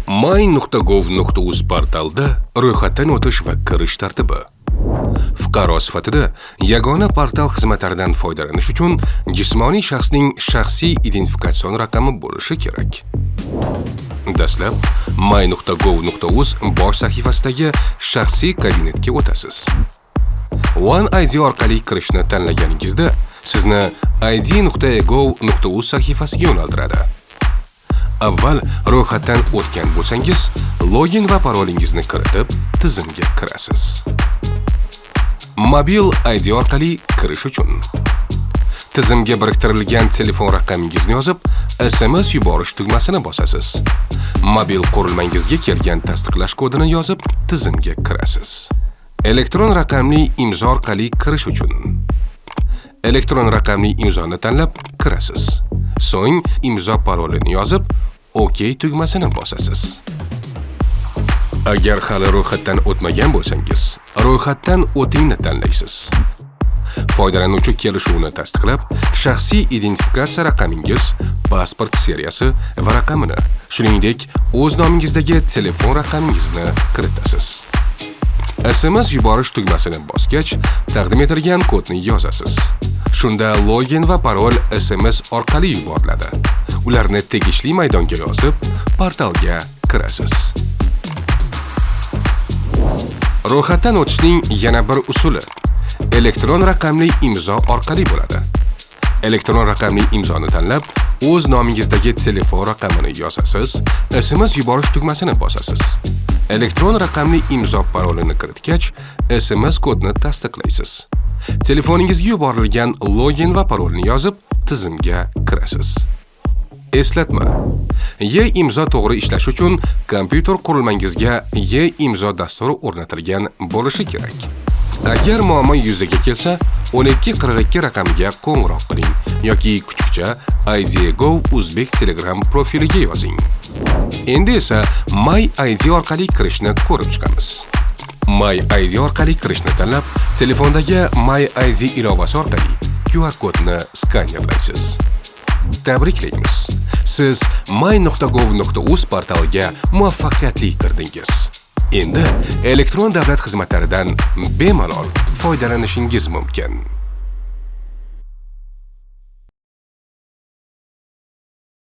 My.gov.uz portalida ro'yxatdan o'tish va kirish tartibi. Fuqaro sifatida yagona portal xizmatlaridan foydalanish uchun jismoniy shaxsning shaxsiy identifikatsion raqami bo'lishi kerak. Dastlab my.gov.uz bosh sahifasidagi shaxsiy kabinetga o'tasiz. One ID orqali kirishni tanlaganingizda sizni id.gov.uz sahifasiga yo'naltiradi. Avval ro'yxatdan o'tgan bo'lsangiz, login va parolingizni kiritib, tizimga kirasiz. Mobil ID orqali kirish uchun tizimga biriktirilgan telefon raqamingizni yozib, SMS yuborish tugmasini bosasiz. Mobil qurilmangizga kelgan tasdiqlash kodini yozib, tizimga kirasiz. Elektron raqamli imzo orqali kirish uchun elektron raqamli imzoni tanlab kirasiz. So'ng imzo parolini yozib, OK tugmasini bosasiz. Agar hali ro'yxatdan o'tmagan bo'lsangiz, ro'yxatdan o'tingni tanlaysiz. Foydalanuvchi kelishuvini tasdiqlab, shaxsiy identifikatsiya raqamingiz, pasport seriyasi va raqamini, shuningdek, o'z nomingizdagi telefon raqamingizni kiritasiz. SMS yuborish tugmasini bosgach, taqdim etilgan kodni yozasiz. Shunda login va parol SMS orqali yuboriladi. Ularni tegishli maydonga yozib, portalga kirasiz. Ro'yxatdan o'tishning yana bir usuli elektron raqamli imzo orqali bo'ladi. Elektron raqamli imzoni tanlab, o'z nomingizdagi telefon raqamini yozasiz, SMS yuborish tugmasini bosasiz. Elektron raqamli imzo parolini kiritgach, SMS kodni tasdiqlaysiz. Telefoningizga yuborilgan login va parolni yozib, tizimga kirasiz. Eslatma: E-imzo to'g'ri ishlashi uchun kompyuter qurilmangizga E-imzo dasturi o'rnatilgan bo'lishi kerak. Agar muammo yuzaga kelsa, 1242 raqamiga qo'ng'iroq qiling yoki kuchukcha IDGov Uzbek Telegram profiliga yozing. Endi esa My ID orqali kirishni ko'rib chiqamiz. My ID orqali kirishni tanlab, telefondagi My ID ilovasi orqali QR kodni skanerlaysiz. Tabriklaymiz! Siz my.gov.uz portaliga muvaffaqiyatli kirdingiz. Endi elektron davlat xizmatlaridan bemalol foydalanishingiz mumkin.